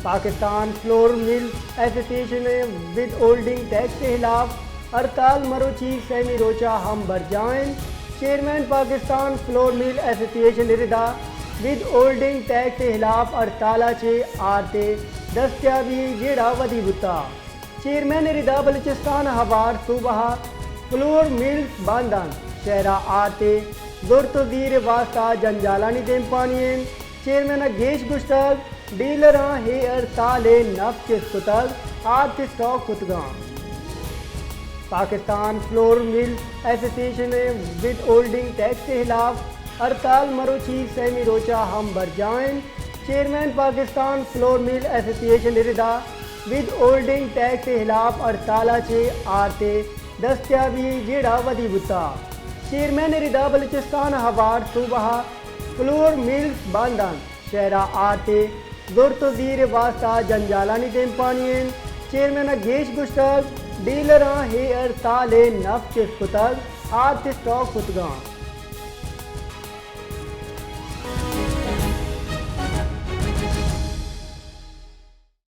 Pakistan flour mills ایسوسی ایشن ءِ ود ہولڈنگ ٹیکس ءِ خلاف ہڑتال مروچی سیمی روچ ءَ ہم برجاہ انت۔ چیئرمین پاکستان فلور ملز ایسوسی ایشن ءِ ردا ود ہولڈنگ ٹیکس ءِ خلاف ہڑتال ءَ چہ آرت ءِ دستیابی جیڑہ ودی بوتگ۔ چیئرمین ءِ ردا بلوچستان ءَ ہوار صوبہ ءِ فلور ملز بند انت، شہر ءَ آرت ءِ زرت ءُ زیر ءِ واستہ جنجالانی دیمپانی انت۔ چیئرمین ءَ گیش گوشتگ، ڈیلراں اے ہڑتال ءِ نپ چست کتگ، آرت اسٹاک کتگاں۔ پاکستان فلور ملز ایسوسی ایشن ءِ ود ہولڈنگ ٹیکس ءِ خلاف ہڑتال مروچی سیمی روچ ءَ ہم برجاہ انت۔ چیئرمین پاکستان فلور ملز ایسوسی ایشن ءِ ردا ود ہولڈنگ ٹیکس ءِ خلاف ہڑتال ءَ چہ آرت ءِ دستیابی جیڑہ ودی بوتگ۔ چیئرمین ءِ ردا بلوچستان ءَ ہوار صوبہ ءِ فلور ملز بند انت، شہر ءَ آرت ءِ زرت ءُ زیر ءِ واستہ جنجالانی دیمپانی انت۔ چیئرمین ءَ گیش گوشتگ، ڈیلراں اے ہڑتال ءِ نپ چست کتگ، آرت اسٹاک کتگاں۔